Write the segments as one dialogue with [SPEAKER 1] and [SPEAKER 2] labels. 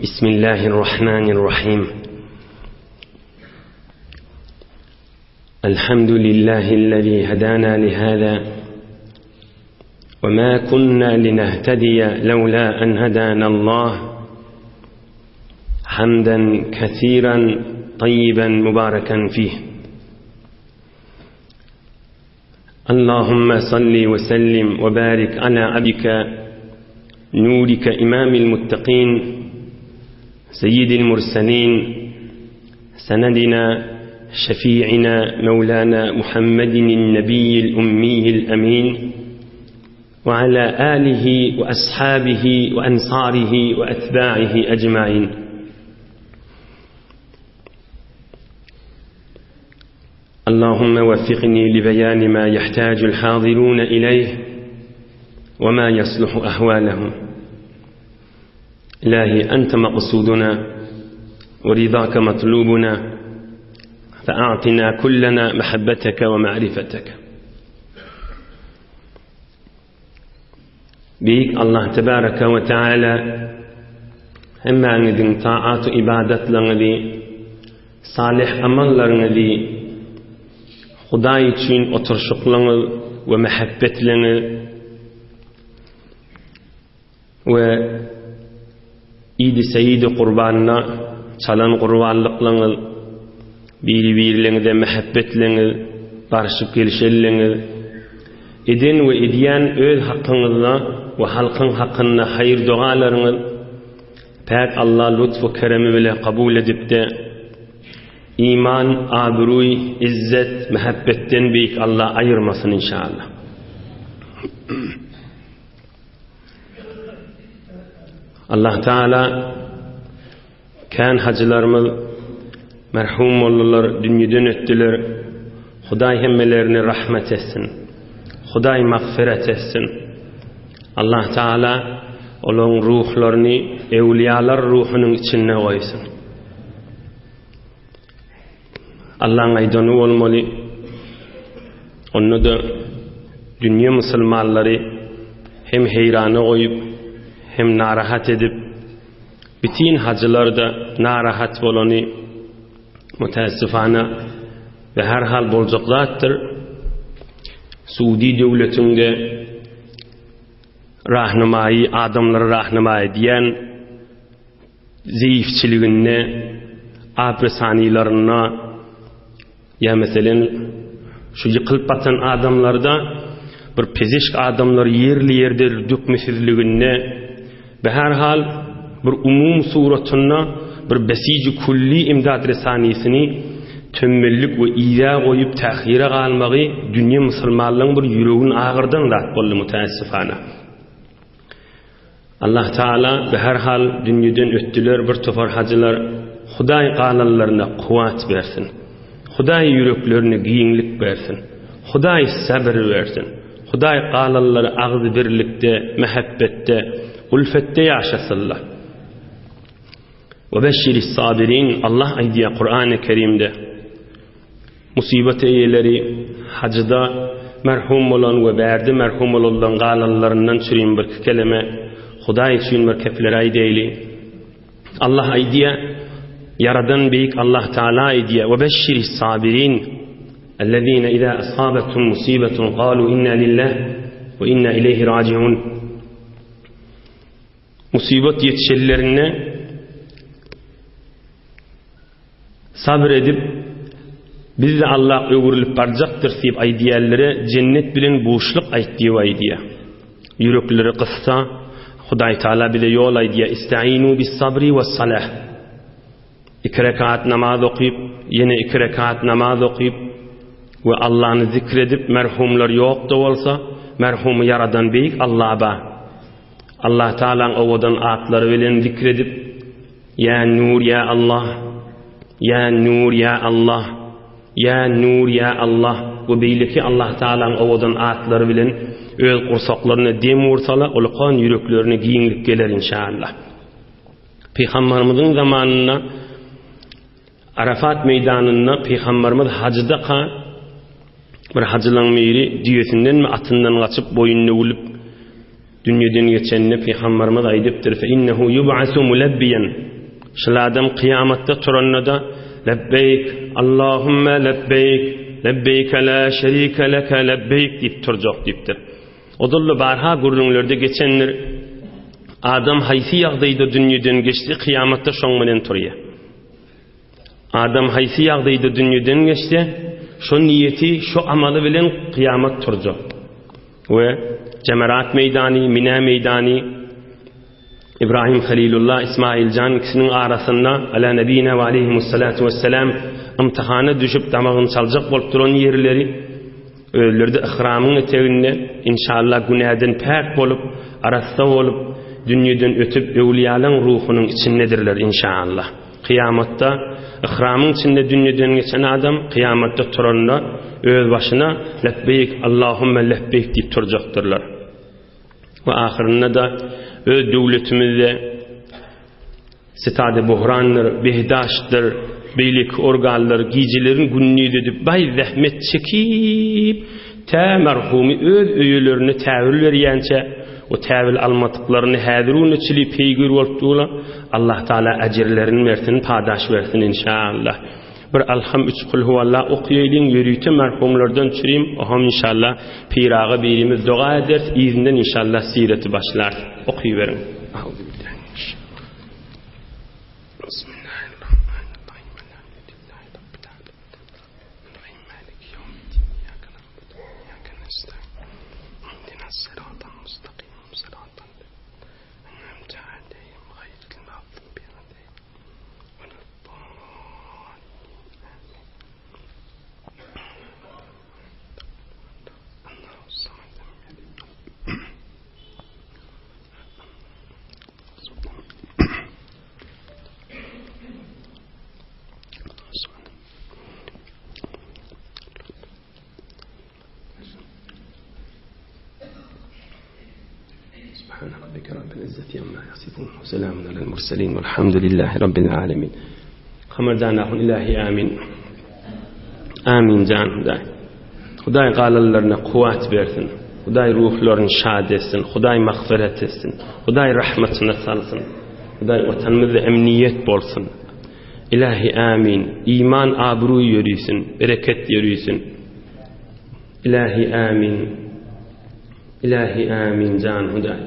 [SPEAKER 1] بسم الله الرحمن الرحيم الحمد لله الذي هدانا لهذا وما كنا لنهتدي لولا أن هدانا الله حمدا كثيرا طيبا مباركا فيه اللهم صل وسلم وبارك على عبدك نورك إمام المتقين سيد المرسلين سندنا شفيعنا مولانا محمد النبي الأمي الأمين وعلى آله وأصحابه وأنصاره وأتباعه أجمعين اللهم وفقني لبيان ما يحتاج الحاضرون إليه وما يصلح أحوالهم إلهي أنت مقصودنا ورضاك مطلوبنا فأعطنا كلنا محبتك ومعرفتك Beýik Allah tebaraka we taala hemmäňiziň taat-u ybadatlaryňyzy, salyh amallaryňyzy, Hudaý üçin oturyşyklaryňyz we mähebbetleňiz we Idi Seýidi Gurbanda çalan gurbanlyklaňyz, biri-birleňize mähebbetleňiz, barşyp gelşelleňiz, eden we edýän öz hakyňyzda we halkyň hakynda haýyr-dogalaryňyz Päk Alla lutf-u keremi bile kabul edipde, iman, abruý, izzet, mähebbetden Beýik Alla aýyrmasyn inşallah. Allah Teala kän hajylarymyz merhum boldular, dünýeden ötdüler. Hudaý hemmelerini rahmet etsin. Hudaý magfiret etsin. Allah Teala olaryň ruhlaryny ewliýalar ruhunyň içinde goýsun. Allaň aýdany bolmaly. Onda-da dünýe musulmanlary hem heýrana goýup, hem narahat edip, bitin hajylar-da narahat bolany mütäessifana we her hal boljak zatdyr. Suudi döwletinde rahnumaýy, adamlary rahnumaý edýän zeýifçiliginde, apresanylarynda, ýa meselen, şu ýykylyp batan adamlarda bir pezişk adamlar ýerli-ýerde dökmesizliginde, bäherhal, bir umumy suratynda bir besiji külli imdat resanysyny tönbellik we yza goýup tähire galmagy dünýe musulmanlaryň bir ýüregini agyrdan zat boldy mütäessifana. Allah Taala be her hal dünýeden ötdüler bir topar hajylar Hudaý galanlaryna kuwat bersin. Hudaý ýüreklerine giňlik bersin. Hudaý sabyr bersin. Hudaý galanlary agzybirlikde, mähebbetde, ulfetde ýaşasynlar. We beşşiris sabirin Allah aýdýar Kurany Kerimde. Musybat eýeleri hajyda merhum bolan we bärde merhum bolanlaryň galanlaryndan çürim birki keleme Hudaý üçin bir kepler aýdaýly. Allah aýdýar, Ýaradan beýik Allah Taala aýdýar, We beşşiris sabirin, ellezine iza asabethum musibetun galu inna lillah we inna ileýhi rajiun. Musybat ýetişenlerinde Sabyr edip, Biz-de Alla öwrülip barjakdyrys diýip aýdýanlara jennet bilen buşluk aýt diýip aýdýar. Ýürekleri gyssa, Hudaý Taala bize ýol aýdýar, Istainu bis-sabri was-salah. Iki rekat namaz okyp, ýene iki rekat namaz okyp we Allany zikr edip, merhumlar ýok-da bolsa, merhumy ýaradan beýik Alla bar. Allah Taalaň owadan atlary bilen zikr edip, Ýa Nur ýa Allah, Ýa Nur ýa Allah, Ýa Nur ýa Allah we beýleki Allah Tagalaň owadan atlary bilen öz gursaklaryna dem ursalar, ulakan ýüreklerine giňlik geler inşallah. Pygambarymyzyň zamanynda Arafat meýdanynda Pygambarymyz hajydaka bir hajylaň biri düýesindenmi atyndan gaçyp boýun döwülip. Dünýeden geçende Pygamberimiz aýdypdyr, Fe innehu yub'asu mulabbiyan. Şul adam kyýamatda turanda-da Lebbeýk, Allahümme lebbeýk, lebbeýke la şerike leke lebbeýk diýip turjak diýipdir. Ozal-da barha gürrüňlerde geçendir. Adam haýsy ýagdaýda dünýeden geçse, kyýamatda şoň bilen turýar. Adam haýsy ýagdaýda dünýeden geçse, şo niýeti, şo amaly bilen kyýamat turjak. We Jemerat meýdany, Minä meýdany, Ibrahim Halilullah, Ismail jan ikisiniň arasynda, ala nebina we aleyhimussalatu vesselam, ymtihana düşüp damagyny çaljak bolup duran ýerleri, özleri-de ihramyň eteginde, inşallah günäden päk bolup, arassa bolup, dünýeden ötüp, öwlüýalaň ruhunyň içindedirler, inşallah. Kyýamatda ihramyň içinde dünýeden geçen adam kyýamatda turanda öz başyna Lebbeýk, Allahümme lebbeýk diýip turjakdyrlar. We ahyrynda-da öz döwletimizde Sitade Buhrandyr, Behdaşdyr, beýleki organlar gijelerin gündiz edip baý zähmet çekip, tä merhumy öz öýelerine täwil berýänçä, o täwil almadyklaryny häzir güne çili peýgir bolup durlar. Allah Taala ejirlerini bersin, padaş bersin inşallah. Bir Alham üç Kulhuwallah okýaýlyň ýörite merhumlardan çürim, oham inşallah Pyraga birimiz doga ederis, yzyndan inşallah sireti başlarys. Okyberiň. Subhana rabbika rabbil izzati amma yasifun we selamun alel murselin velhamdülillahi rabbil alemin. Kamar jan ahun ilahi amin. Amin jan Hudaý. Hudaý galanlaryna kuwwat bersin. Hudaý ruhlaryny şad etsin. Hudaý magfyrat etsin. Hudaý rahmatyna salsyn. Hudaý watanymyzda emniýet bolsun. Ilahi amin. Iman abruý ýörisin. Bereket ýörisin. Ilahi amin. Ilahi amin jan Hudaý.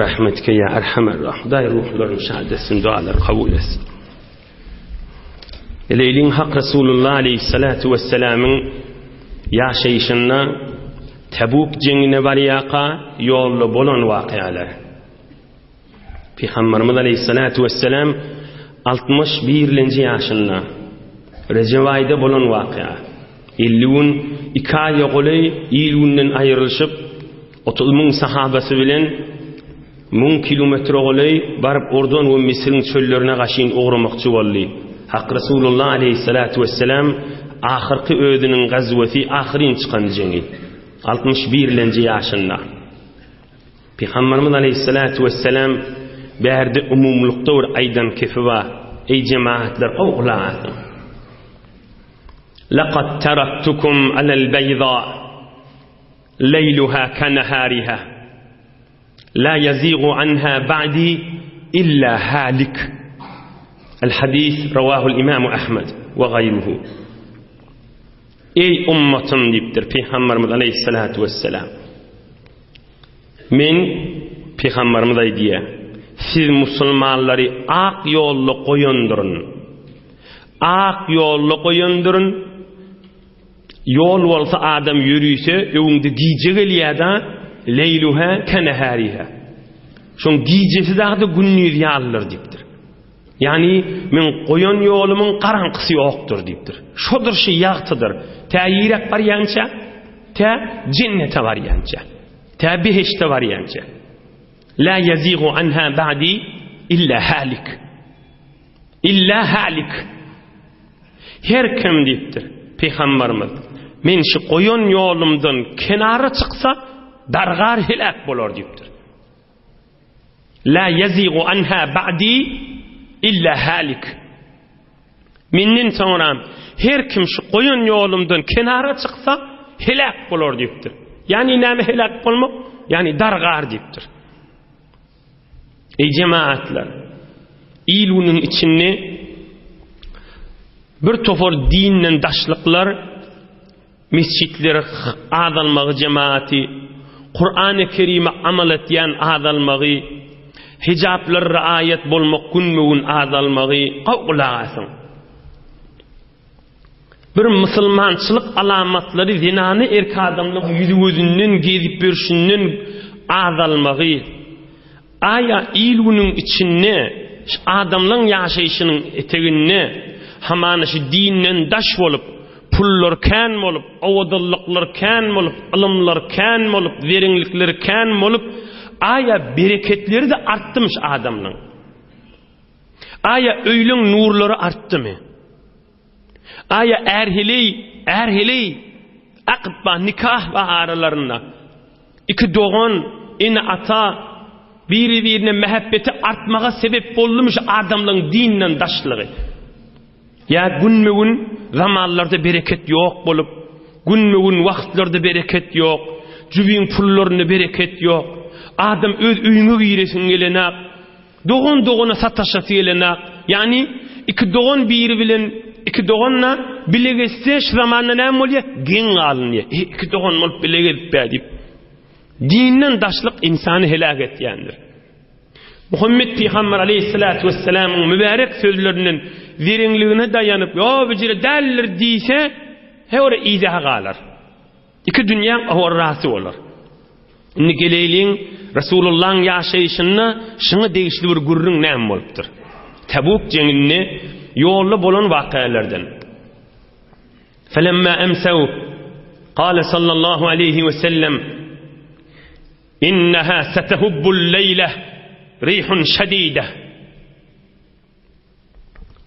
[SPEAKER 1] Rahmetike ýa Erhamer Rahim. Hudaý ruhlaryny şad etsin, dualary kabul etsin. Leýliň Hak Resulullah aleýhissalatu wessalamyň ýaşaýşynda Tebuk jeňine barýarka ýolda bolan wakalar. Pygamberimiz aleýhissalatu wessalam 61-nji ýaşynda Rejep aýda bolan waka. 50 gün, 2 aýa golaý il-günden aýrylyşyp, 30 müň sahabasy bilen Müň kilometre golaý baryp Urdun we Misriň çöllerine gaşyn ugramakçy boldy. Hak Resulullah aleýhissalatu wesselam ahyrky özüniň gazwasy ahyryn çykan jeňi. 61-lenji ýaşynda. Pygamberimiz aleýhissalatu wesselam bärde umumylykda bir aýdan kefi bar. Eý jemagatlar gowy gulak asyň. Laqad taraktukum alal bayda leýluha kanahariha. La ýazigu anha ba'di illa halik. El hadis rawahul imamu Ahmed we gaýruhu. Eý ummatym diýipdir Pygamberimiz aleýhissalatu wesselam. Men Pygamberimiz aýdýar, siz musulmanlary ak ýolda goýandyryn. Ak ýolda goýandyryn. Ýol bolsa adam ýörüse öňde gije gelýär-da, leýluha kenehariha. Şoň gijesi dagy-da gündiz ýalydyr diýipdir. Ýagny men goýan ýolumyň garaňkysy ýokdur diýipdir. Şodur şy ýagtydyr. Tä ýerek barýança, tä jennete barýança, tä behişde barýança. La ýazigu anha ba'di illa halik. Illa halik. Her kim diýipdir, pygambarymyz, men şu goýan ýolumdan kenara çyksa, dargar heläk bolar diýipdir. La ýazigu anha ba'di illa halik. Menden soňra her kim şu goýan ýolumdan kenara çyksa, heläk bolar diýipdir. Ýagny näme heläk bolmak? ýagny dargar diýipdir. Eý jemaatlar! Il-günüň içinde bir topar dinden daşlyklar, mesjitlere azalmagy jemaaty, Kurany Kerime amal etýän azalmagy, hijaplar riaýat bolmak günbe-gün azalmagy gowy gulak asyň. Bir musulmançylyk alamatlary zenany erk adamlyň ýüzi-gözünden gezip ýörşünden azalmagy, aýa il-günüň içinde şu adamlaň ýaşaýşynyň eteginde hamana şu dinden daş bolup, pullar kän bolup, owadanlyklar kän bolup, ylymlar kän bolup, zereňlikler kän bolup, aýa bereketleri-de artdymy şu adamlaň? Aýa öýleň nurlary artdymy? Aýa är-heleý, är-heleý, akyt bar, nikah bar aralarynda. Iki dogan, ene-ata biri-birine mähebbeti artmaga sebep boldumy şu adamlaryň dinden daşlygy? Ýa günbe-gün zamanlarda bereket ýok bolup, günbe-gün wagtlarda bereket ýok, jübiň pullarynda bereket ýok. Adam öz öýüňe giresiň gelenak. Dogan dogana sataşasy gelenak. Ýagny iki dogan biri bilen iki dogan-da bile gezse şu zamanda näme bolýar? Geň galynýar. E, iki dogan bolup bile gezip-ä diýip. Dinden daşlyk ynsany heläk etýändir. Muhammet pygamber aleýhissalatu wessalamyň mübärek sözlerinden zereňligine daýanyp, ýo bijire däldir diýse, he ora yza galar. Iki dünýäň awarrasy bolar. Indi geleýliň Resulullahyň ýaşaýşynda şuňa degişli bir gürrüň näme bolupdyr? Tabuk jeňinde ýolda bolan wakalardan. Felemma emsew Kale sallallahu aleyhi ve sellem İnneha setehubbul leyle rihun şedide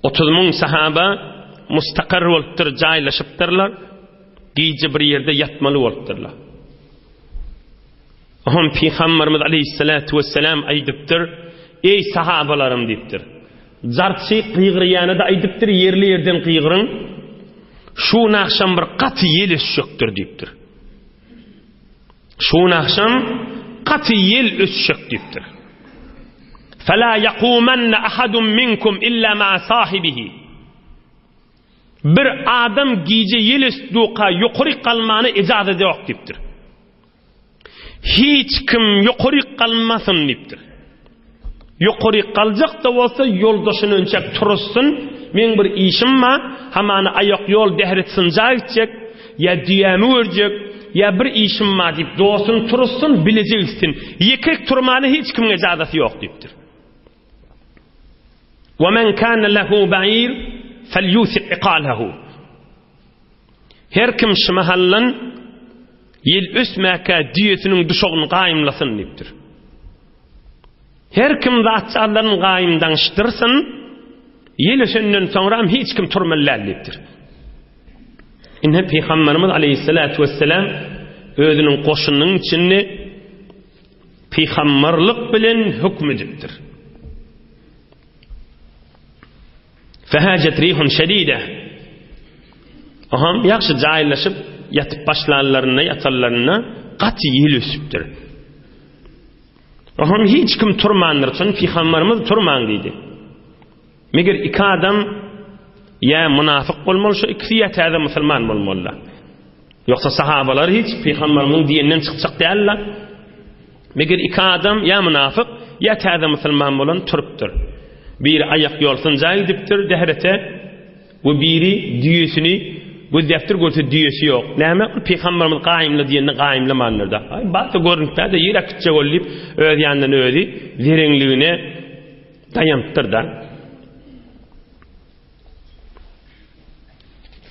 [SPEAKER 1] 30 müň sahaba mustakar bolupdyr, jaýlaşypdyrlar. Gije bir ýerde ýatmaly bolupdyrlar. Ohm Pygamberimiz aleyhissalatu vesselam aýdypdyr, Eý sahabalarym diýipdir. Jarçy gygyrýana-da aýdypdyr, ýerli ýerden gygyryň. Şu gün agşam bir gaty ýel ösjekdir diýipdir. Şu gün agşam gaty ýel ösjek diýipdir. Fela yakumanna ahadun minkum illa ma sahibihi. Bir adam gije ýel ösdüka ýokaryk galmana ejazat ýok diýipdir. Hiç kim ýokaryk galmasyn diýipdir. Ýokaryk galjak-da bolsa ýoldaşyny önçäk turuzsyn, meň bir işim bar, hamana aýak ýol dähret synja gitjek, ýa düýämi görjek, ýa bir işim bar diýip dostuny turuzsyn, bileje gitsin. Ýekek turmana hiç kimiň ejazaty ýok diýipdir. Wa men kana lehu ba'ir felyusiq iqalahu. Her kim şu mahaldan ýel ösmäkä düýesiniň duşagyny gaýymlasyn diýipdir. Her kim zatjagazlaryny gaýymdaňşdyrsyn, ýel ösenden soňram hiç kim turmaly däl diýipdir. Ine Pygamberimiz aleyhissalatu vesselam özüniň goşunynyň içinde pygamberlik bilen höküm edipdir. Fehacet rihun şedide. Oham ýagşy jaýlaşyp ýatyp başlanlarynda, ýatanlarynda gaty ýel ösüpdir. Oham hiç kim turmandyr, şony pygamberimiz turmaň diýdi. Meger iki adam ýa munafyk bolmaly şu ikisi ýa täze musulman bolmaly. Ýogsa sahabalar hiç pygamberimiziň diýeninden çykjak däldi. Meger iki adam ýa mynafyk, ýa täze musulman bolan turupdyr. Biri aýak ýol synja gidipdir dährete we biri düýesini gözläpdir, görse düýesi ýok. Näme ol pygamberimiz gaýymla diýende gaýymlamandyr-da. Aý, barsa görünipdä-de ýer äkitjek ol diýip, öz ýanyndan özi zereňligine daýanypdyr-da.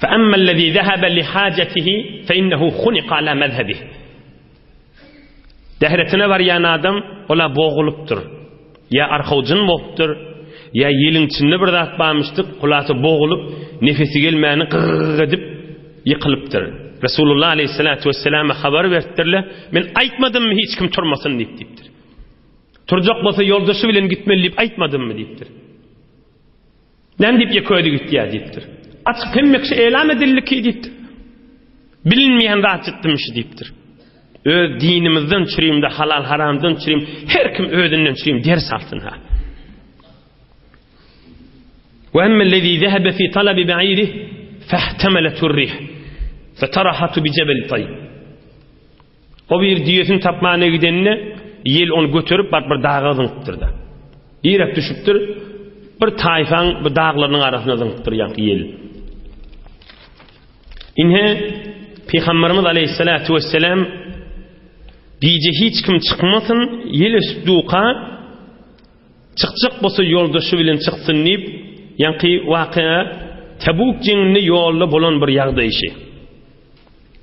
[SPEAKER 1] Fe emmellezî zehebe lihâcetihi fe innehu hunika alâ mezhebih. Dähretine barýan adam ol-a bogulypdyr. Ýa arkawjyn bolupdyr, ýa ýeliň içinde bir zat barmyşdyk, hulasa bogulyp, nefesi gelmäni gyrr edip ýykylypdyr. Resulullah aleyhissalatu vesselama habar beripdirler, Men aýtmadymmy hiç kim turmasyn diýip diýipdir. Turjak bolsa ýoldaşy bilen gitmeli diýip aýtmadymmy diýipdir. Näme diýip ýeke özi gitýär diýipdir. Açyk hemme kişi elam edildi ki diýipdir. Bilinmeýän zat çykdymyş diýipdir. Öz dinimizden çürimde halal haramdan çürim her kim özünden çürim ders alsyn ha. Ve emmellezî zehebe fî talabi be'îrih fehtemelethu rih feterahatu bi cebel taý. O bir düýesini tapmana gidende ýel ony göterip baryp bir daga zyňypdyr da. Ýerek düşüpdir. Bir taýfaň bu daglarynyň arasyna zyňypdyr ýaňky ýel. Ine Pygamberimiz aleyhissalatu vesselam gije hiç kim çykmasyn, ýel ösüp duka Çykjak bolsa ýoldaşy bilen çyksyn diýip, ýaňky wakyýa Tebuk jeňinde ýolda bolan bir ýagdaý şi.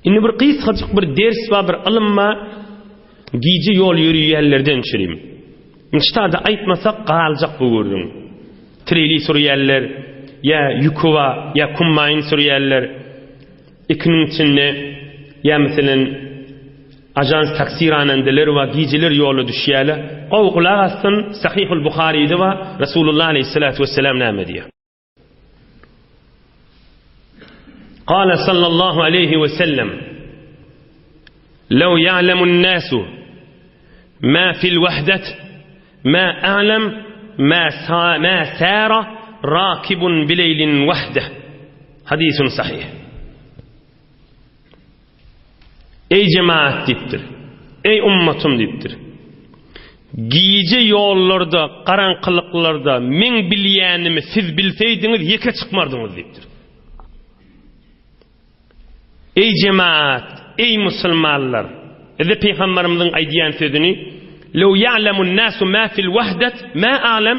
[SPEAKER 1] Indi bir gysgajyk bir ders bar, bir ylym bar. Gije ýol ýörüýänlerden çürim. Niştada aýtmasak galjak bu gürrüň. Treli sürýänler, ýa ýüki bar, ýa kummaýyn sürýänler. Ikiniň içinde ýa meselen Ajans taksi ranendeler we gijeler ýola düşýäler. Gowy gulak assyn, Sahyhul Buharyda bar, Resulullah aleýhissalatu wesselam näme diýýär? Kale sallallahu aleýhi we sellem, Lew ýa'lemun nasu ma fil wahdet ma a'lem ma ma sara rakibun bileýlin wahdeh. Hadisun sahih. Eý jemaat diýipdir. Eý ummatym diýipdir. Gije ýollarda, garaňkylyklarda meň bilýänimi siz bilseýdiňiz ýeke çykmardyňyz diýipdir. Eý jemaat, eý musulmanlar. Bize pygamberimiziň aýdýan sözüni Lew ya'lemun nasu ma fil wahdat ma a'lem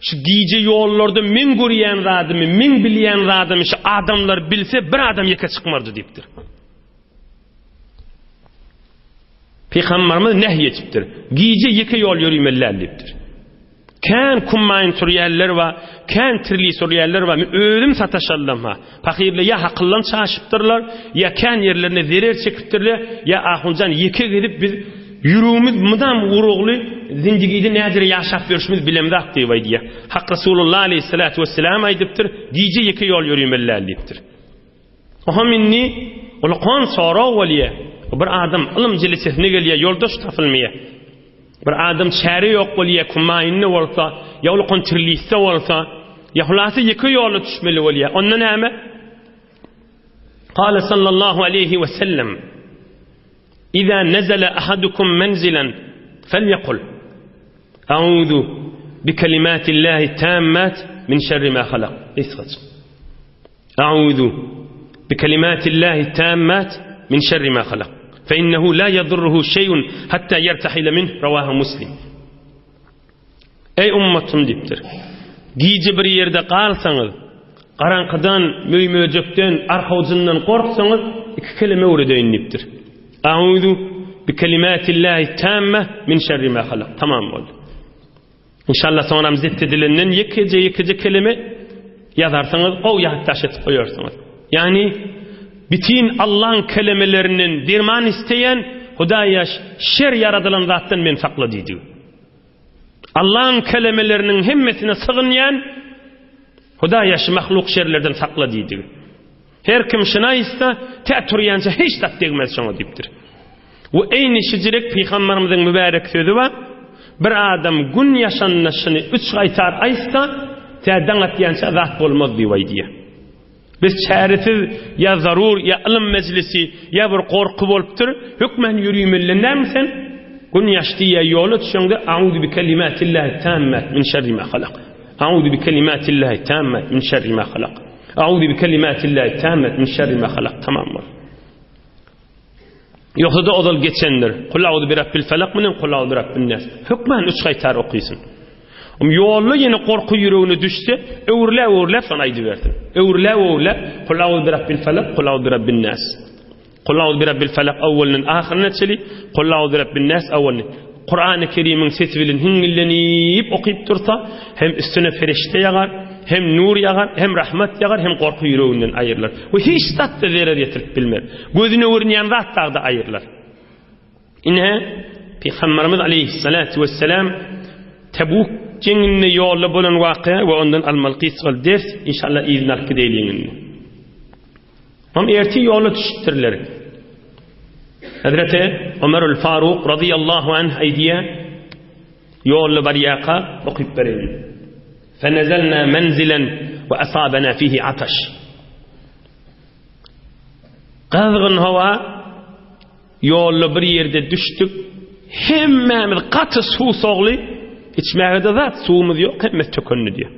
[SPEAKER 1] Şu gije ýollarda meň görýän zadymy, meň bilýän zadymy şu adamlar bilse, bir adam ýeke çykmardy diýipdir. Pygamberimiz nähi etipdir. Gije ýeke ýol ýörimelä diýipdir. Kän kummaýyn sürýänler bar, kän tirli sürýänler bar. Men özüm sataşaldym ha. Pahyrlar ýa hakyldan çaşypdyrlar, ýa kän ýerlerine zerer çekipdirler, ýa ahunjan ýeke gezip biz ýüregimiz mydam urugly zindigide nädire ýaşap ýörşümiz bilemzak diýip aýdýar. Hak Resulullah aleýhissalatu wesselam aýdypdyr, gije ýeke ýol ýörimelä diýipdir. Oham indi ulkan sorag bolýar. Bir adam ylym jelesesine gelýär, ýoldaş tapylmaýar. Bir adam çäre ýok bolýar, kumaýynda bolsa, ýa ulkan tirlisde bolsa, ýa hulasy ýeke ýola düşmeli bolýar. Onda näme? Kale sallallahu aleyhi ve sellem İza nezele ahadukum menzilen felyekul A'udhu bi kelimatillahi tammat min şerri ma halak. Isgaç. A'udhu bi kelimatillahi tammat min şerri ma halak. Fe innehu la yadurruhu şey'un hatta yertahile minh rawahu Muslim. Eý ummatym diýipdir. Gije bir ýerde galsaňyz, garaňkydan, möý-möjekden, arkawjyndan gorksaňyz, iki keleme öwredeýin diýipdir. A'udhu bi kelimatillahi tamma min şerri ma halak. Tamam boldy. Inşallah soňram zept edilenden ýekeje-ýekeje keleme ýazarsyňyz, gowy ýatdaş edip goýarsyňyz. Ýagny bitin Allaň kelemelerinden derman isleýän Hudaýa şer ýaradylan zatdan meni sakla diýdigi. Allaň kelemeleriniň hemmesine sygynýan Hudaýa şu mahluk şerlerden sakla diýdigi. Her kim şuny aýtsa, tä turýança hiç zat degmez şoňa diýipdir. We eýni şijirek pygamberimiziň mübärek sözi bar. Bir adam gün ýaşanda şuny üç gaýtar aýtsa, tä daň atýança zat bolmaz diýip aýdýar. Biz çäresiz ýa zarur ýa ylym mejlisi ýa bir gorky bolupdyr, hökmän ýörimelli näme sen? Gün ýaşdy ýa ýola düşeňde Auzu bi kelimatillahi tammat min şerri ma halak. Auzu bi kelimatillahi tammat min şerri ma halak. Auzu bi kelimatillahi tammat min şerri ma halak. Tamam bol. Ýogsa-da ozal geçendir. Kul auzu bi rabbil felak bilen kul auzu bi rabbin nas. Hökman üç gaýtar okysyn. Um ýolda ýene gorky ýüregine düşse, öwrüläp öwrüläp şony aýdybersin. Öwrüläp öwrüläp kul auzu bi rabbil felak, kul auzu bi rabbin nas. Kul auzu bi rabbil felak awwalyndan ahyryna çeli, kul auzu bi rabbin nas awwalyny. Kurany Kerimiň sesi bilen hiňňillenip okyp dursa, hem üstüne perişde ýagar, hem nur ýagar, hem rahmat ýagar, hem gorky ýüreginden aýrylar. We hiç zat-da zerer ýetirip bilmez. Gözüne görünýän zat dag-da aýrylar. Ine, Pygamberimiz aleyhissalatu vesselam Tebuk jeňinde ýolda bolan wakyýa we ondan almaly gysgal ders, inşallah yzyna alyp gideýliň indi. Hem ertir ýola düşüpdirler. Hezreti Ömerül Faruk radıyallahu anh aýdýar, ýolda barýarka okyp bereýin. Fenezelna menzilen we asabena fihi ataş. Gyzgyn howa ýolda bir ýerde düşdük. Hemmämiz gaty suwsagly, içmäge-de zat, suwumyz ýok, hemmesi tökendi diýýär.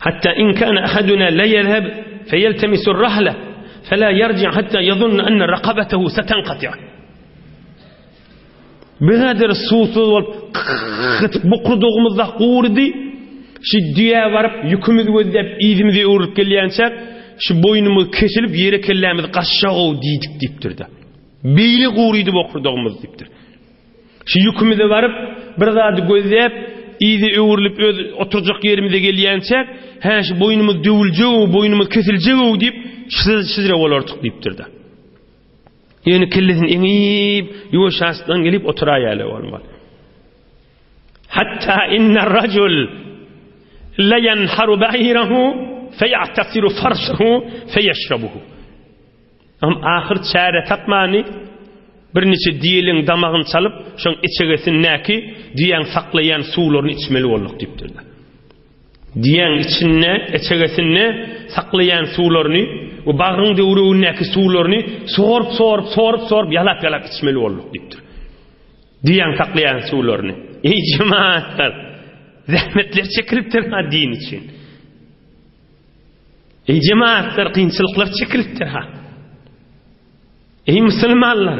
[SPEAKER 1] Hatta in kana ahaduna la yezheb feyeltemisu ar-rahla fela yerji hatta yazunna anna raqabatahu satanqati'. Bir gadyr suwsuz bolup gytyp bokurdagymyzda gurudy. Şu düýä baryp ýükümizi gözläp yzymyza öwrülip gelýänçäk şu boýnumyz kesilip ýere kellämiz gaçjagow diýdik diýipdir-de. Beýle gurydy bokurdagymyz diýipdir. Şu ýükümize baryp, bir zady gözläp, yza öwrülip öz oturjak ýerimize gelýänçäk, hä şu boýnumyz döwüljeg-ow, boýnumyz kesiljeg-ow diýip, şizre bolardyk diýipdir-de. Ýöne kellesini eňip, ýuwaş asdan gelip oturaýýarlar bolmaly. Hatta inna rajul la yanharu ba'irahu feya'tasiru farsahu feyeşrabuhu. Am ahyr çäre tapmany birniçe diýeliň damagyny çalyp, şoň içegesindäki düýäň saklaýan suwlaryny içmeli bolduk diýipdirler. Düýäň içinde, içegesinde saklaýan suwlaryny we bagryň döwregindäki suwlaryny sorup-sorup, sorup-sorup, ýalap-ýalap içmeli bolduk diýipdir. Düýäň saklaýan suwlaryny. Eý jemaatlar, zähmetler çekilipdir ha din üçin. Eý jemaatlar, kynçylyklar çekilipdir ha. Eý musulmanlar,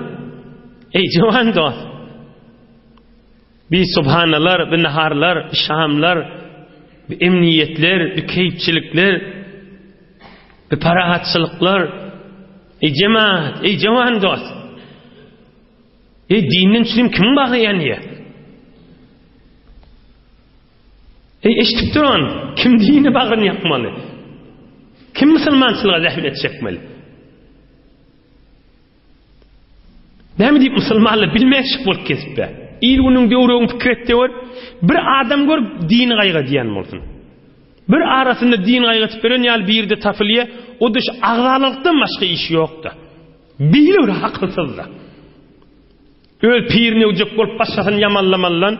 [SPEAKER 1] eý jowan dost. Bi subhanalar, bi naharlar, bi şamlar, bi emniýetler, bi keýpçilikler, bi parahatçylyklar. Eý jemaat, eý jowan dost. Eý dinden çürim kimiň bagry ýanýar? Eý, eşidip duran, kim dini bagryny ýakmaly? Kim musulmançylyga zähmet çekmeli? Näme diýip musulmanlar bilmänçik bolup gezip-be? Il-günüň döwregini pikir et-de gör, bir adam gör dini gaýgy edýän bolsun. Bir arasynda din gaýgy edip beren ýaly biri-de tapylýar, o-da şu agzalalykdan başga işi ýok-da. Beýle bir akylsyz-da. Öz pirini öwjek bolup başgasyny ýamanlamalydan,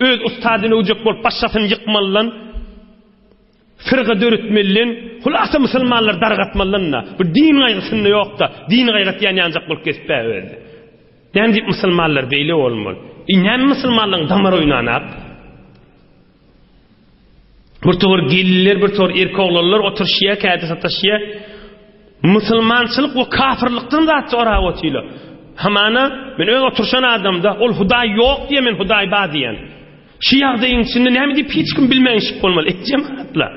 [SPEAKER 1] öz ustadyny öwjek bolup başgasyny ýykmalydan, fyrga döretmeliden, hulasa musulmanlary dargatmalydan-da, bir din gaýgysynda ýok-da, din gaýgatýan ýanjak bolup gezip-ä özi. Näme diýip musulmanlar beýle bolmaly? E näme musulmanlaryň damary oýnanak? Bir towar gelinler, bir towar erkek oglanlar oturyşýar, käte sataşýar. Musulmançylyk we kafirlikden zat sorap otyrlar. Hamana men öz oturyşan adamda, ol Hudaý ýok diýýär, men Hudaý bar diýýän. Şu ýagdaýyň içinde näme diýip hiç kim bilmänşik bolmaly, et jemaatlar.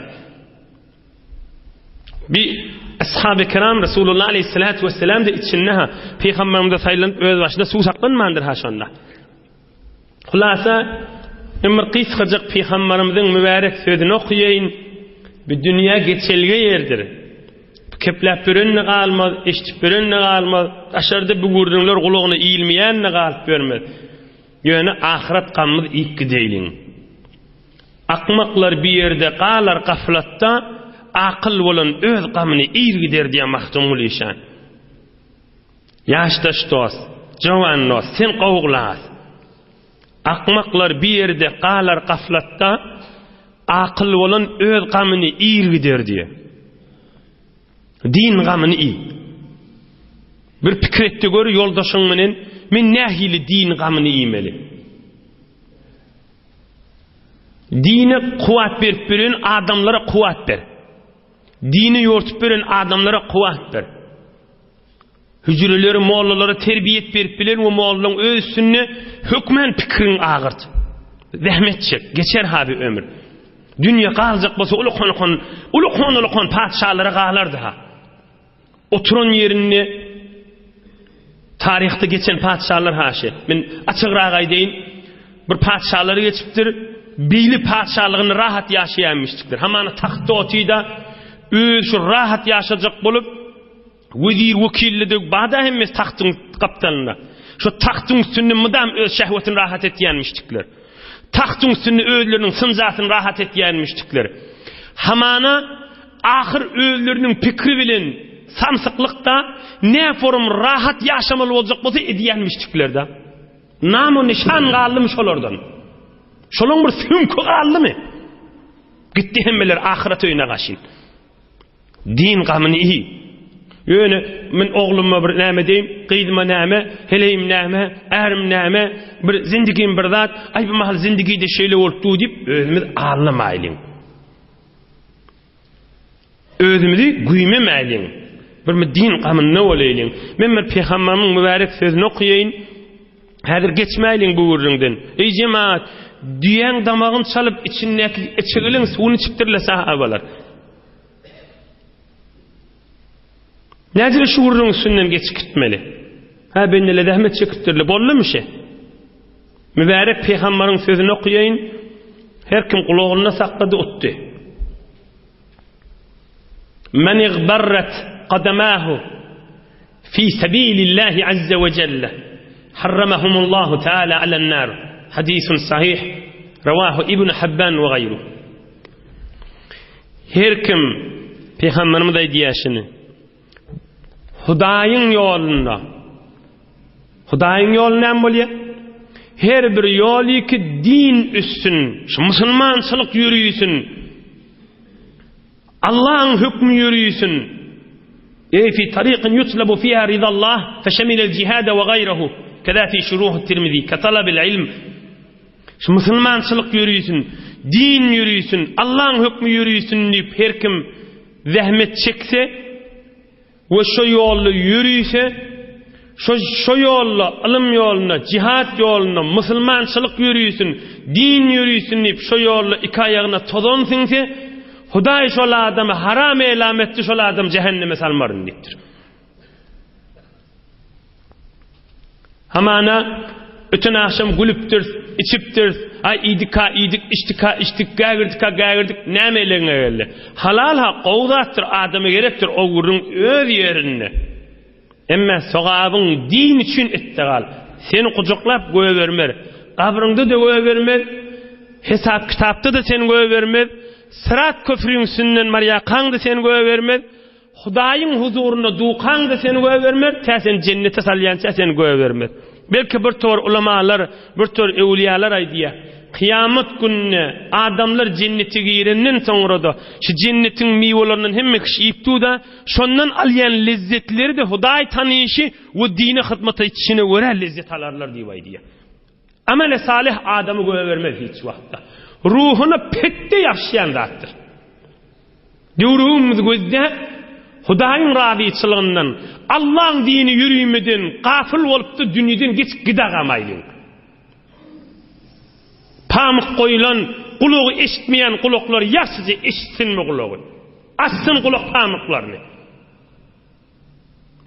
[SPEAKER 1] Bir Ashab-ı kiram Resulullah aleyhissalatu vesselam de içinde ha peygamberimize saýlanyp öz başyna suw saklanmandyr ha şonda. Hulasa, men bir gysgajyk pygambarymyzyň mübärek sözüni okaýaýyn. Bu dünýä geçelge ýerdir. Bu kepläp ýören-de galmaz, eşidip ýören-de galmaz, daşarda bu gürrüňler gulagyna ilmeýän-de galyp ýörmez. Ýöne ahyret gammyz iýip gideýliň. Akmaklar bir ýerde galar gaflatda, akyl bolan öz gamyny iýr gider diýýär Magtymguly işan. Ýaşdaş dost, jowan dost, sen gowy glas. Akmaklar bir ýerde galar gaflatda, akyl bolan öz gamyny iýr gider diýe. Din gamyny iý. Bir pikir etde gör ýoldaşyň menen, men nähili din gamyny iýmeli? Dine kuwwat berip beren adamlara kuwwat ber. Dine ýortup beren adamlara kuwwat ber. Hüjreleri mollalara terbiýet berip bilen we mollaň öz üstünde hökmän pikiriň agyrt. Zähmet çek, geçer ha bir ömür. Dünýe galjak bolsa ulukan-ulukan, ulukan-ulukan patyşalara galardy ha. Oturan ýerinde taryhda geçen patyşalar haşy. Men açygrak aýdaýyn, bir patyşalar geçipdir, beýle patyşalygyny rahat ýaşaýanmyşdykdyr. Hamana tahtda otyda öz şu rahat ýaşajak bolup Wezir, wekilli-de bar-da hemmesi tagtyň gapdalynda. Şo tagtyň üstünde mydam öz şähwetini rahat etýänmişdikler. Tagtyň üstünde özleriniň synjasyny rahat etýänmişdikler. Hamana ahyr özleriniň pikri bilen. Samsyklyk-da, näforum rahat ýaşamaly boljak bolsa edýän müşdikler-de. Nam-u-nyşan galdymy şolardan? Şolaň bir süňki galdymy? Gitdi hemmeler ahyret öýüne gaşyn. Din gamyny iý. Ýöne men ogluma bir näme deýin, gyzyma näme, heleýim näme, ärim näme, bir zindigim bir zat, aý bu mahal zindigide şeýle bolup dur diýip özümiz aldamaýlyň. Özümizi güýmemäýliň. Bir din gamynda bolaýlyň. Men bir pygamberimiň mübärek sözüni okaýaýyn. Häzir geçmäýliň bu gürrüňden. Eý jemaat, düýäň damagyny çalyp içindäki içigiliň suwuny içipdirler sahabalar. Nädip şu gürrüň üstünden geçip gitmeli? Ha bendele zähmet çekipdirler. Boldumy şe? Mübärek pygambaryň sözüni okaýaýyn. Her kim gulagynda saklady utdy. Men igbarrat qadamahu fi sabilillahi azza we jelle harramahumullahu taala alen nar. Hadisun sahih. Rawahu Ibn Habban we gaýru. Her kim Pygamberimiz aýdýar şuny. Hudaýyň ýolunda Hudaýyň ýoly näme bolýar? Her bir ýoly ki din üstün, şu musulmançylyk ýörüýsün. Allahyň hökmi ýörüýsün. Ey fi tariqin yutlabu fiha ridallah feşemilel jihade we gaýrahu. Keza fi şuruh Tirmizi, ke talabil ilm. Şu musulmançylyk ýörüýsün, din ýörüýsün, Allaň hökmi ýörüýsün diýip her kim zähmet çekse we şo ýolda ýörüýse, şo şo ýolda, ylym ýolunda, jihat ýolunda musulmançylyk ýörüýsün, din ýörüýsün diýip şo ýolda iki aýagyna tozan siňse, Hudaý şol adamy haram elam etdi, şol adamy jähenneme salmaryn diýipdir. Hamana öten agşam gülüpdiris, içipdiris, aý iýdik-ha iýdik, içdik-ha içdik, gägirdik-ha gägirdik, näme elegiňe geldi? Halal-ha gowy zatdyr, adama gerekdir, o gürrüň öz ýerinde. Emme sogabyň din üçin etde gal. Seni gujaklap goýbermez. Gabryňda-da goýbermez, hesap-kitapda-da seni goýbermez, syrat köprüň üstünden barýarkaň-da seni goýbermez, Hudaýyň huzurynda dukaňda seni goýbermez, tä seni jennete salýança seni goýbermez. Belki bir tor ulamalar, bir tor öwlüýalar aýdýar, Kyýamat gününe adamlar jennete girenden soňra-da, şu jennetiň miwelerinden hemme kişi iýip dur-da, şondan alýan lezzetleri-de Hudaý tanyşy we dine hyzmat etişine görä lezzet alarlar diýip aýdýar. Amel-i salyh adamy goýbermez hiç wagtda. Ruhuna petde ýapyşýan zatdyr. Döwrümiz gözläp, Hudaýyň razyçylygyndan, Allaň dini ýörümeden gafyl bolupdy, dünýeden geçip gidagamaýlyň. Pamyk goýlan gulagy eşitmeýän gulaklar ýagşyja eşitsinmi gulagy? Açsyn gulak pamyklaryny.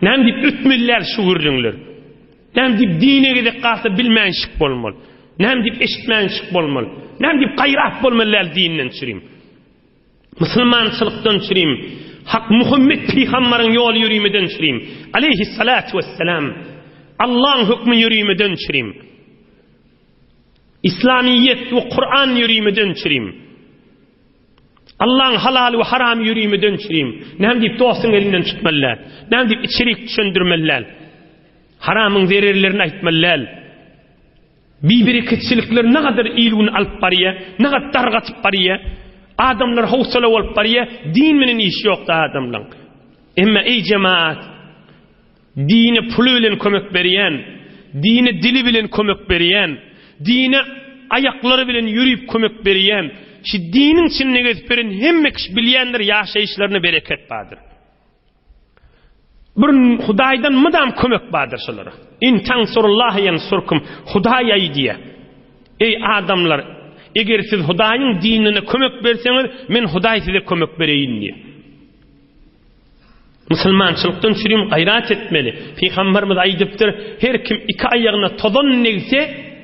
[SPEAKER 1] Näme diýip ötmeli däl şu gürrüňler? Näme diýip dine gezek galsa bilmänşik bolmaly? Näme diýip eşitmänşik bolmaly? Näme diýip gaýrat bolmaly däl dinden çürim? Musulmançylykdan çürim. Hak Muhammet pygambaryň ýoly ýörümeden çürim. Aleyhissalatu vesselam. Allaň hökmi ýörümeden çürim. İslamiyet we Kur'an ýörümeden çürim. Allaň halaly we haramy ýörümeden çürim. Näme diýip dostuň elinden tutmaly däl? Näme diýip içerik düşündirmeli däl? Haramyň zererlerini aýtmaly däl. Bibereketçilikler nagadar il-gün alyp barýar, nagat dargatyp barýar. Adamlar howsala bolup barýar, din bilen işi ýokdy adamlaň. Emma eý jemaat, dine puly bilen kömek berýän, dine dili bilen kömek berýän, dine aýaklary bilen ýörüp kömek berýän, şu diniň içinde gezip beren hemme kişi bilýändir ýaşaýyşlaryna bereket bardyr. Bir Hudaýdan mydam kömek bardyr şolara. In tansurullaha ýansurkum. Hudaý aýdýar. Eý adamlar, eger siz Hudaýyň dinine kömek berseňiz, men Hudaý size kömek bereýin diýär. Musulmançylykdan çürim gaýrat etmeli. Pygamberimiz aýdypdyr, her kim iki aýagyna tozan degse,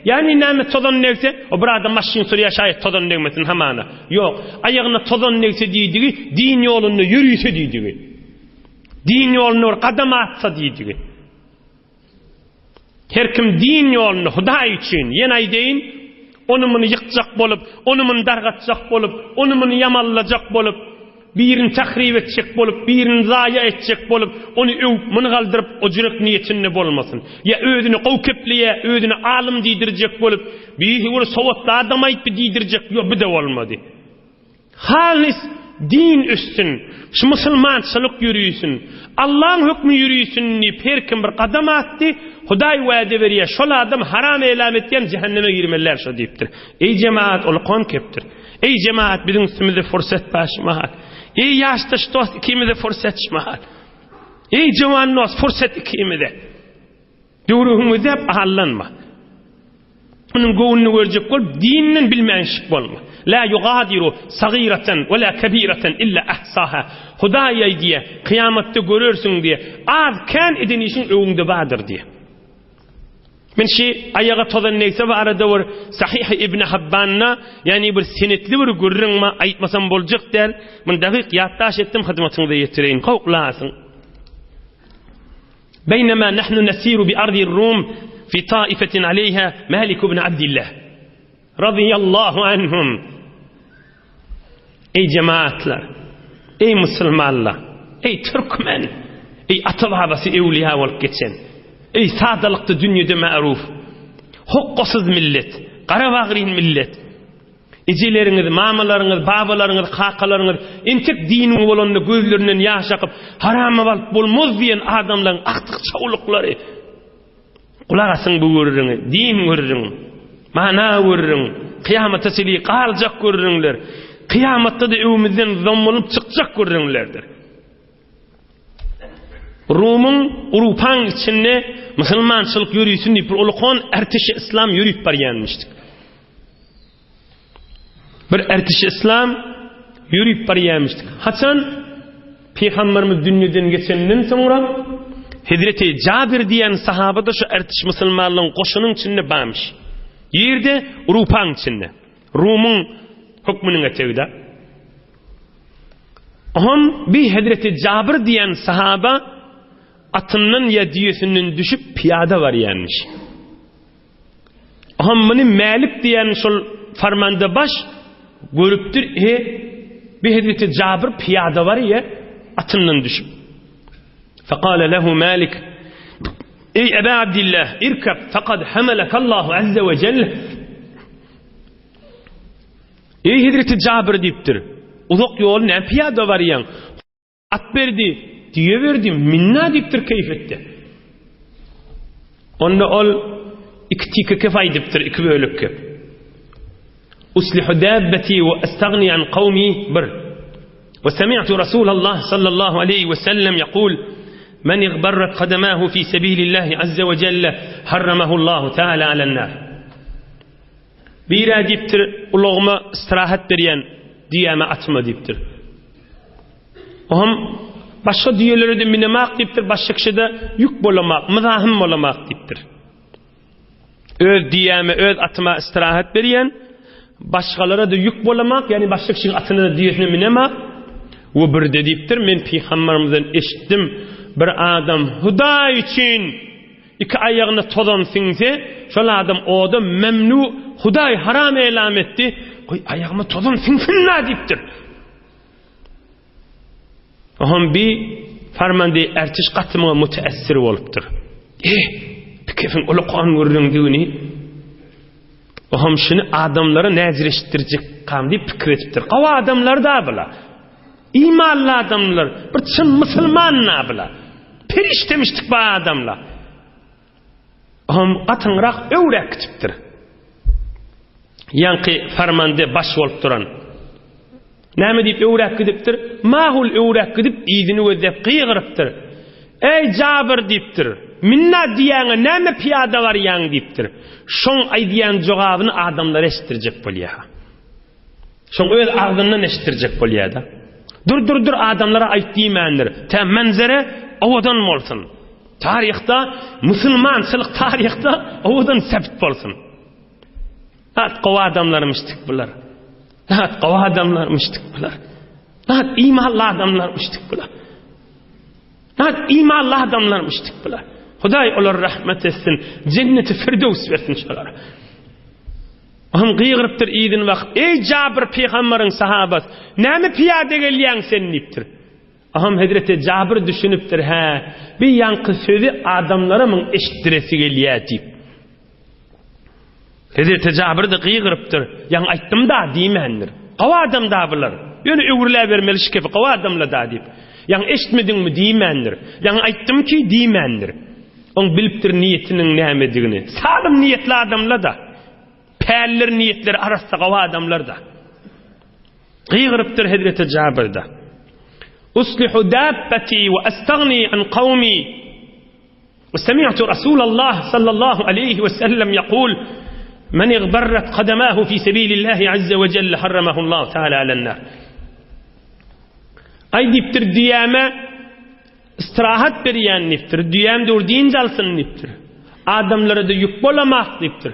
[SPEAKER 1] ýagny näme tozan degse, o bir adam maşyn sürýär şaýat tozan degmesin hamana. Ýok, aýagyna tozan degse diýdigi, din ýolunda ýörüse diýdigi. Din ýolunda bir gadam atsa diýdigi. Her kim din ýolunda Hudaý üçin, ýene aýdaýyn, ony muny ýykjak bolup, ony muny dargatjak bolup, ony muny ýamanlajak bolup, birini tahrip etjek bolup, birini zaýa etjek bolup, ony öwüp, muny galdyryp, o jürek niýetinde bolmasyn. Ýa özüni gowy kepleýär, özüni alym diýdirjek bolup, biri bir sowatly adam aýtdy diýdirjek, ýok, bu-da bolmady. Halys din össün, şu musulmançylyk ýörisin, Allaň hökmi ýörisin diýip her kim bir gadam atdy, Hudaý wada berýär, şol adam haram elam etýän jähenneme girmeliler şo diýipdir. Eý jemagat ulkan kepdir. Eý jemagat biziň üstümizde fursat bar şu mahal. Eý ýaşdaş dost ikimize fursat şu mahal. Eý jowan dost fursat ikimize. Döwrüňi gözläp aldanma. Onuň göwnüni görjek bolup dinden bilmänşik bolma. La yugadiru sagiratan we la kebiratan illa ahsaha. Hudaý aýdýar, kyýamatda görersiň diýýär. Az kän eden işiň öňüňde bardyr diýýär. Men şi aýaga tozan degse barada bir Sahyh Ibn Habbanda, ýagny bir senetli bir gürrüň bar, aýtmasam boljak däl. Muny dagyk ýatdaş etdim, hyzmatyňyza ýetireýin. Gowulasyn. Beýnema nahnu nesiru bi ardi Rum fi taifetin aleyha Malik ibn Abdillah radiyallahu anhum. Ey cemaatlar, ey musulmanlar, ey türkmen, ey ata-babasy ewliýa bolup geçen, ey sadalykda dünýede ma'ruf, hokgasyz millet, gara bagryn millet, Ejeleriňiz, mamalaryňyz, babalaryňyz, kakalaryňyz entek diniň bolanda gözlerinden ýaş akyp, harama balyp bolmaz diýen adamlaryň agtyk-çowluklary. Gulak asyň bu gürrüňe, din gürrüň, mana gürrüň, kyýamata çenli galjak gürrüňler, kyýamatda-da öwümizden zommalyp çykjak gürrüňlerdir. Rumyň Urupaň içinde musulmançylyk ýörüsin diýip bir ulukan erteşi yslam ýörüp barýanmyşdyk. Bir ertişi yslam ýörüp barýarmyşdyk. Haçan Pygamberimiz dünýeden geçenden soňra Hezreti Jabir diýen sahaba-da şu ertiş musulmanlaryň goşunyň içinde barmyş. Ýerde Urupaň içinde. Rumyň hökmüniň etegide. Oňam bir Hezreti Jabir diýen sahaba atyndan ýa düýesinden düşüp pyýada barýarmyş. Oňam muny Mälik diýen şol farmanda baş görüpdir, he, bir Hezreti Jabir pyýada barýar, atyndan düşüp. Fekale lehu Mälik, Eý Eba Abdillah, irkeb, fekad hamelekallahu azze we celle. Eý Hezreti Jabir diýipdir, uzak ýoly näme pyýada barýaň? At berdi, düýe berdi, minna diýipdir keýp etdi. Onda ol iki tike kef aýdypdyr, iki bölek kef. Uslihu dabbati we astagni an qawmi bir. We sami'tu Rasulallah sallallahu aleyhi we sellem yaqul Men igbarrat kadamahu fi sabilillahi azza we celle harramahu Allahu taala alen nar. Birä diýipdir, ulagyma istirahat berýän düýäme atyma diýipdir. Oňam başga düýelere-de minemak diýipdir, başga kişä-de ýük bolamak, myzahym bolamak diýipdir. Öz düýäme, öz atyma istirahat berýän, başgalara-da ýük bolamak, ýagny başga kişiň atyna-da düýesine minemak. We birde diýipdir, men pygambermizden eşitdim, bir adam Hudaý üçin iki aýagyna tozan siňse, şol adam oda memnu, Hudaý haram elam etdi, goý aýagyma tozan siňsin-dä diýipdir. Oňam bi farmandy ertiş gaty muňa müteessir bolupdyr. Eh, bi kefiň ulakan gürrüňdigini oňam şuny adamlara näjir eşitdirjek kam diýip pikir edipdir. Gowy adamlar da bula. Imanly adamlar, bir çyn musulman da bula. Perişdemişdik bu adamlar. Oňam gatyňrak öwräk gitipdir. Ýaňky farmande baş bolup duran. Näme diýip öwräp gidipdir? Mahul öwräp gidip, yzyny gözläp gygyrypdyr. Eý, Jabyr diýipdir. Minna diýýäňe näme pyýada barýaň diýipdir. Şoň aýdýan jogabyny adamlara eşitdirjek bolýar. Şoň öz agzyndan eşitdirjek bolýar-da. Dur, dur, dur adamlara aýt diýmändir. Tä menzere owadan bolsun. Taryhda, musulmançylyk taryhda owadan sebt bolsun. Hat gowy adamlarmyşdyk bular. Hat gowy adamlarmyşdyk bular. Hat imanly adamlarmyşdyk bular. Hat imanly adamlarmyşdyk bular. Hudaý olara rahmet etsin, jenneti firdevs bersin şolara. Oňam gygyrypdyr yzyny bakyp, Eý, Jabyr pygambaryň sahabasy, näme pyýada gelýäň sen diýipdir. Oňam hezreti Jabyr düşünipdir, Hä, bi ýaňky sözi adamlara muň eşitdiresi gelýä diýip. Hezreti Jabyr-da gygyrypdyr, Ýaňy aýtdym-da diýmändir. Gowy adam-da bular. Ýöne öwrüläbermeli şu kepi, gowy adamla-da diýip. Ýaňy eşitmediňmi diýmändir. Ýaňy aýtdym ki diýmändir. Oň bilipdir niýetiniň nämedigini. Salym niýetli adamla-da. Pälleri niýetleri arassa gowy adamlar-da. Gygyrypdyr hezreti Jabyr-da. Uslihu dabbati we astagni an kawmi. We semi'tu Rasulallah sallallahu aleýhi we sellem ýakul, Men igbarrat kadamahu fi sebilillahi azze we jelle harramahullahu taala alennar. Aý diýipdir düýäme Istirahat berýän diýipdir. Düýäm dur dynç alsyn diýipdir. Adamlara-da ýük bolamak diýipdir.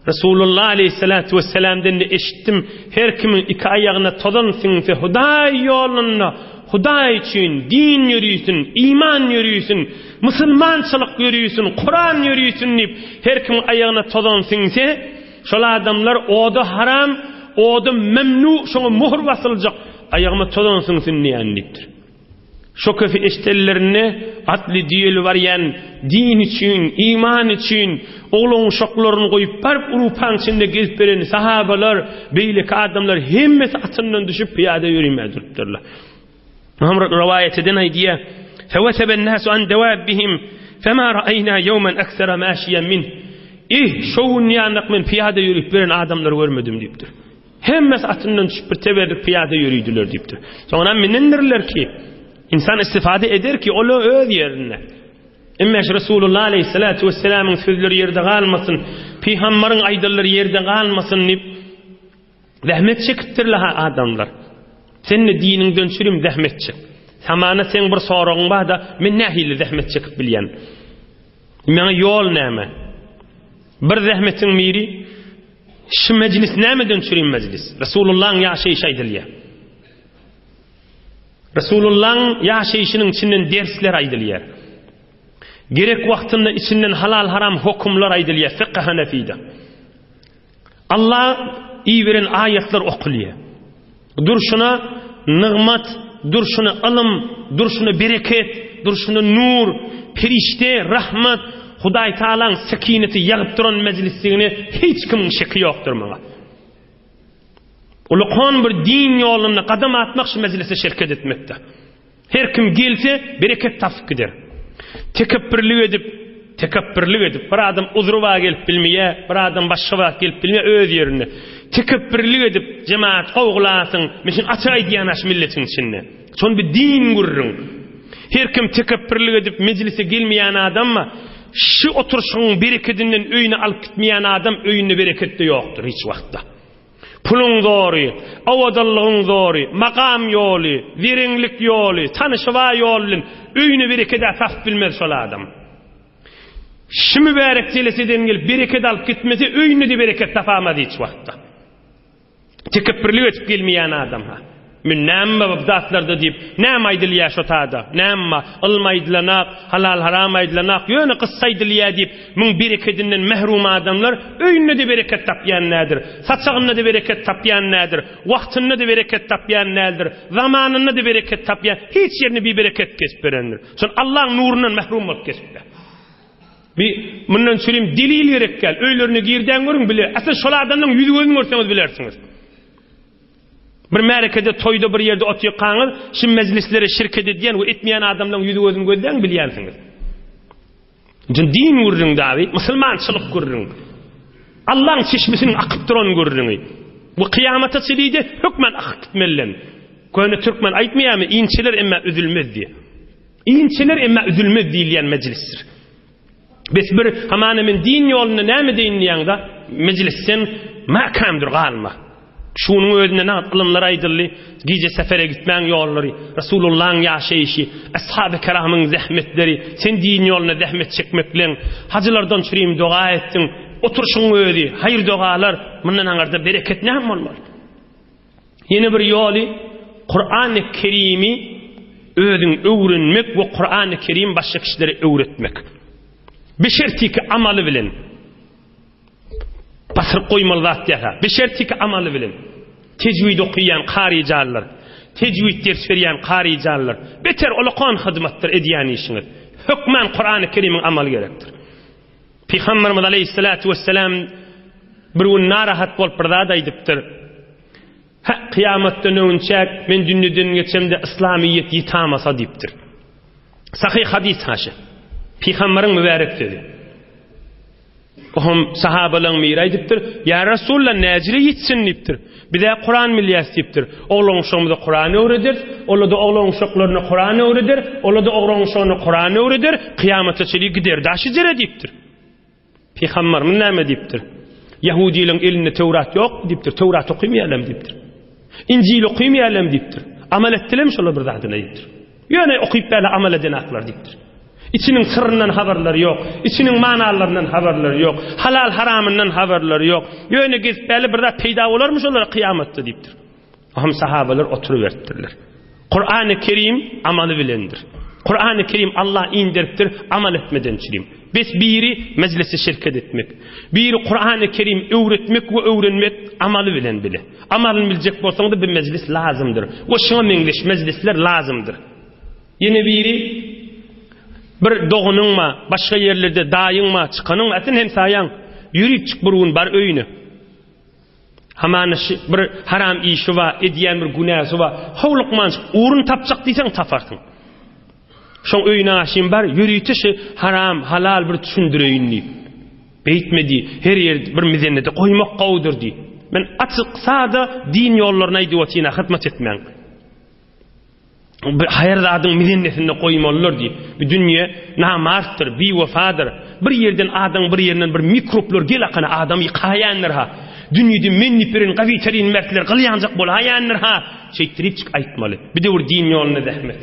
[SPEAKER 1] Resulullah aleyhissalatu vesselamden-de eşitdim, her kimiň iki aýagyna tozan siňse Hudaý ýolunda, Hudaý üçin din ýörisin, iman ýörisin, musulmançylyk ýörisin, Kuran ýörisin diýip, her kimiň aýagyna tozan siňse, şol adamlar oda haram, oda memnu, şoňa möhür basyljak, aýagyma tozan siňsin diýen diýipdir. Şo köfi eşdenlerinde atly düýeli barýan din üçin, iman üçin oglan-uşaklaryny goýup baryp Urupaň içinde gezip beren sahabalar, beýleki adamlar hemmesi atyndan düşüp pyýada ýörimäge durupdyrlar. Muhammet rowaýat eden aýdýar, Feweseben nasu an dewabihim fema ra'ayna yawman aksara maşiyan min. Ih, şo gün ýanak men pyýada ýörüp beren adamlary görmedim diýipdir. Hemmesi atyndan düşüp bir teberrik pyýada ýöridiler diýipdir. Soňra minendirler ki, insan istifade eder ki, ol öz ýerinde. Emma şu Resulullah aleyhissalatu vesselamyň sözleri ýerde galmasyn, pygambaryň aýdanlary ýerde galmasyn diýip zähmet çekipdirler ha adamlar. Sen de diniňden çürim zähmet çek. Samana seň bir soragyň bar-da, men nähili zähmet çekip bilýän? Meňe ýol näme? Bir zähmetiň biri Şu mejlis nämeden çürim mejlis? Resulullahyň ýaşaýşy aýdylýar. Resulullahyň ýaşaýşynyň içinden dersler aýdylýar. Gerek wagtynda içinden halal-haram hokumlar aýdylýar fykh hanefide. Allah iberen aýatlar okulýar. Durşuna nygmat, durşuna ylym, durşuna bereket, durşuna nur, perişde, rahmat, Hudaý Tagalaň sekineti ýagyp duran mejlisdigine hiç kimiň şeki ýokdur muňa. Ulukan bir din ýolunda gadam atmak şu mejlise şerket etmekde. Her kim gelse, bereket tapyp gider. Tekepbirlik edip, tekepbirlik edip, bir adam uzry bar gelip bilmeýär, bir adam başga wagt gelip bilmeýär öz ýerinde. Tekepbirlik edip, jemaat kowgulasyň, men şuny açyk aýdýan aş milletiň içinde. Şony bir din gürrüň. Her kim tekepbirlik edip mejlise gelmeýän adam şu oturyşyň berekedinden öýüne alyp gitmeýän adam öýünde bereket-de ýokdur hiç wagtda. Puluň zory, owadanlygyň zory, makam ýoly, zereňlik ýoly, tanyşy bar ýol bilen öýüne bereket-ä tapyp bilmez şol adam. Şu mübärek jeleseden gelip bereket alyp gitmese öýünde-de bereket tapamaz hiç wagtda. Tekepbirlik edip gelmeýän adam-ha. Men näme bar bu zatlarda diýip, näme aýdylýar şo tada, näme bar, ylym aýdylanak, halal-haram aýdylanak, ýöne kyssa aýdylýar diýip, muň berekedinden mährum adamlar öýünde-de bereket tapýan däldir, saçagynda-da bereket tapýan däldir, wagtynda-da bereket tapýan däldir, zamanynda-da bereket tapýan, hiç ýerinde bibereket geçip berendir. Şol Allaň nurundan mährum bolup geçipdir. Bi mundan çürim delil gerek däl, öýlerine girdäň görüň bile, asyl şol adamlaň ýüz-gözüni görseňiz bilersiňiz. Bir märekede, toýda bir ýerde otyrkaňyz, şu mejlislere şirket edýän we etmeýän adamlaryň ýüzi-gözüni gözläň bilýänsiňiz. Üçin din gürrüň dagy, musulmançylyk gürrüň. Allaň çeşmesiniň akyp duran gürrüňi. Bu kyýamata çenli-de hökman akyp gitmelilen. Köne türkmen aýtmaýarmy, inçeler emma üzülmez diýip. Inçeler emma üzülmez diýilýän mejlisdir. Bes bir hamana men din ýolunda näme edeýin diýýäňda, mejlisden mäkämdir galma. Şunuň özünde nagt ylymlar aýdyldy, gije sefere gitmäň ýollary, Resulullahyň ýaşaýşy, ashaby kiramyň zähmetleri, sen din ýolunda zähmet çekmekleň, hajylardan çürim doga etdiň, oturyşyň özi, haýyr dogalar, mundan aňyrda bereket näme bolmaly? Ýene bir ýoly Kurany Kerimi özüň öwrenmek we Kurany Kerim başga kişilere öwretmek. Beşertiki amaly bilen. Basyryp goýmaly zat däl-hä. Beşertiki amaly bilen. Tejwid okaýan karyjanlar, tejwid ders berýän karyjanlar, beter ulakan hyzmatdyr edýän işiňiz. Hökman Kurany Kerimiň amaly gerekdir. Pygamberimiz aleýhissalatu wessalam bir gün narahat bolup bir zat aýdypdyr. Hä, kyýamatdan öňünçäk men dünýeden geçemde yslamyýet ýitamasa diýipdir. Sahyh hadys haşa. Pygamberiň mübärek sözi. Ohm sahabalaryň biri aýdypdyr, Ýa Resulallah, näjile ýitsin diýipdir. Biz-ä Kuran bilýäs diýipdir. Oglan-uşagymyza Kuran öwrederis, olar-da oglan-uşaklaryna Kuran öwreder, olar-da oglan-uşagyna Kuran öwreder, kyýamata çenli gider daşy jere diýipdir. Pygamberimiz näme diýipdir? Ýahudylaryň elinde Töwrat ýokmy diýipdir. Töwrat okymaýarlarmy diýipdir. Injil okymaýarlarmy diýipdir. Amal etdilermi şolar bir zadyna diýipdir. Ýöne okyp bäle amal edenaklar diýipdir. Içiniň syryndan habarlary ýok, içiniň manalaryndan habarlary ýok, halal haramyndan habarlary ýok. Ýöne gezip bäle bir zat peýda bolarmy şolara kyýamatda diýipdir. Ohm sahabalar oturyberipdirler. Kurany Kerim amaly bilendir. Kurany Kerim Allah inderipdir, amal etmeden çirim. Bes biri mejlise şirket etmek. Biri Kurany Kerim öwretmek we öwrenmek amaly bilen bile. Amalyny biljek bolsaň-da bir mejlis lazymdyr. We şuňa meňzeş mejlisler lazymdyr. Ýene biri bir doganyň ma, başga ýerlerde daýyň ma, çykanyň, aslyn hemsaýaň, ýörüp çyk bir gün bar öýüne. Hamana şi bir haram işi bar, edýän bir günäsi bar. Howlukmanjyk ugrun tapjak diýseň taparsyň. Şoň öýüne aşyn bar, ýörite şi haram, halal bir düşündireýin diý. Beýtme diý, her ýer bir mizennede goýmak gowudyr diý. Men açyk, sada din ýollaryny aýdyp otyryn, hyzmat etmäň. Bir haýyr zadyň mizennesinde goýmalydyr diýip. Bu dünýe namartdyr, biwefadyr. Bir ýerden adam bir ýerinden bir mikroplar gel akana adamy ýykaýandyr-ha. Dünýede men diýip ýören gawitarin mertler gylýanjak bolaýandyr-ha. Şeýtdiripjik aýtmaly. Bir döwür din ýolunda zähmet.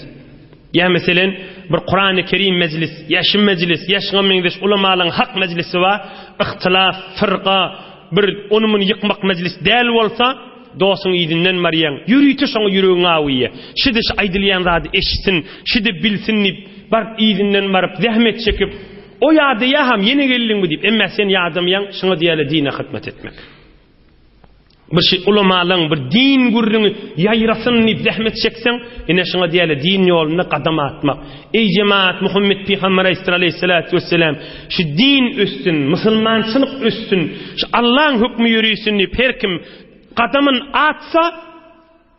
[SPEAKER 1] Ýa meselen, bir Kurany Kerim mejlis, ýa şu mejlis, ýa şuňa meňzeş ulamalaryň hak mejlisi bar, yhtylaf, fyrka, bir ony-muny ýykmak mejlis däl bolsa, Dostuň yzyndan barýaň, ýörite şoňa ýüregiň awýa. Şi-de şu aýdylýan zady eşitsin, şi-de bilsin diýip, baryp yzyndan baryp, zähmet çekip, o ýadaýaham, ýene geldiňmi diýip, emmä sen ýadamaýaň, şuňa diýýärler dine hyzmat etmek. Bir şi ulamalaň bir din gürrüňi ýaýrasyn diýip zähmet çekseň, ine şuňa diýýärler din ýolunda gadam atmak. Eý jemaat, Muhammet pygamber aleýhissalatu wesselam, şu din össün, musulmançylyk össün, şu Allaň hökmi ýörisin diýip her kim gadamyn atsa,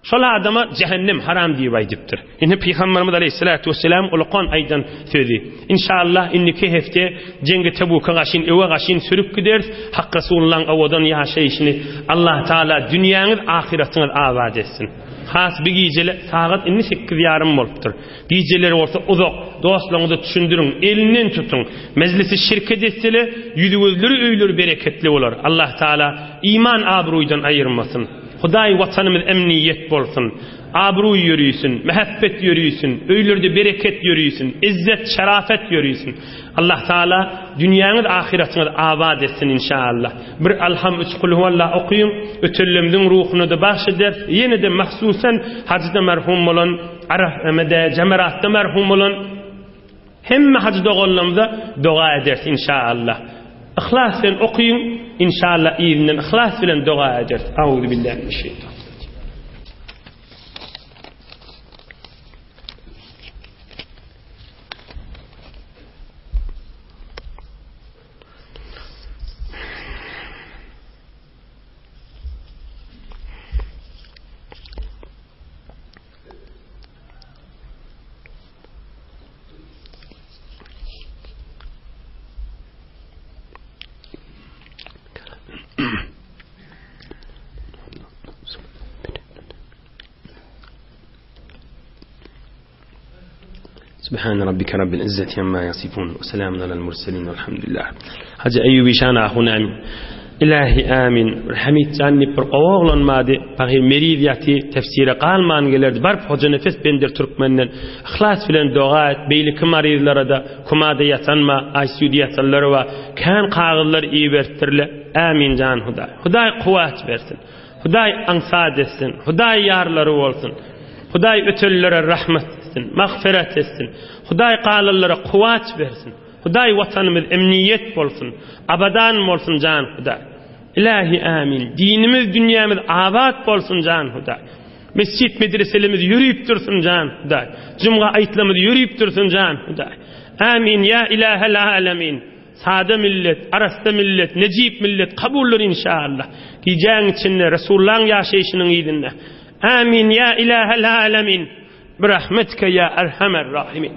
[SPEAKER 1] şol adama jähennem haram diýip aýdypdyr. Ine Pygamberimiz aleýhissalatu wesselam ulakan aýdan sözi. Inşallah indiki hepde Jeňgi Tebuka gaşyn öwe gaşyn sürüp gideris. Hak Resulullaň owadan ýaşaýşyny Allah Taala dünýäňiz ahyratyňyz abat etsin. Has bir gijele sagat indi sekiz ýarym bolupdyr. Gijeler bolsa uzak. Dostlaryňyza düşündiriň, elinden tutuň. Mejlisi şirket etsele, ýüzi-gözleri öýleri bereketli bolar. Allah Taala iman abruýdan aýyrmasyn. Hudaý watanymyz emniýet bolsun. Abruý ýörisin, mähebbet ýörisin, öýlerde bereket ýörisin, izzet, şerafet ýörisin. Allah Taala dünýäňiz ahyratyňyz abat etsin inşaallah. Bir Alham üç Kulhuwallah okyň, ötenlerimiziň ruhuna-da bagş ederis. Ýene-de mahsusan hajda merhum bolan Arafemede, Jemeratda merhum bolan hemme hajy doganlarymyza doga ederis inşaallah. Yhlas bilen okyň, inşaallah yzyndan yhlas bilen doga ederis. Auzubillahi mineşşeýtanirrajim. Subhane rabbike rabbil izzeti amma yasifun we selamun alel murselin velhamdülillah. Hajy Eýýup işan ahun amin. Ilahi amin. Bir Hamid jan diýip bir gowy oglan bardy. Pahyr meriz ýaty, tefsire galman gelerdi. Baryp Hojanepes Bender Türkmenden yhlas bilen doga et. Beýleki maryzlara-da, komada ýatan bar, ICU-da ýatanlar bar. Kän kagyzlar iberipdirler. Amin jan Hudaý. Hudaý kuwwat bersin. Hudaý aňsat etsin. Hudaý ýarlary bolsun. Hudaý ötenlere rahmet etsin, magfyrat etsin. Hudaý galanlara kuwwat bersin. Hudaý watanymyz emniýet bolsun, abadan bolsun jan Hudaý. Ilahi amin. Dinimiz, dünýämiz abat bolsun jan Hudaý. Mesjit medreselerimiz ýörüp dursun jan Hudaý. Jumga aýtlarymyz ýörüp dursun jan Hudaý. Amin ýa ilahel alemin. Sada millet, arassa millet, nejip millet kabuldyr inşallah. Gijäň içinde Resulullaň ýaşaýşynyň yzynda. Amin ýa ilahel alemin. Birahmetike ýa erhamer rahimin.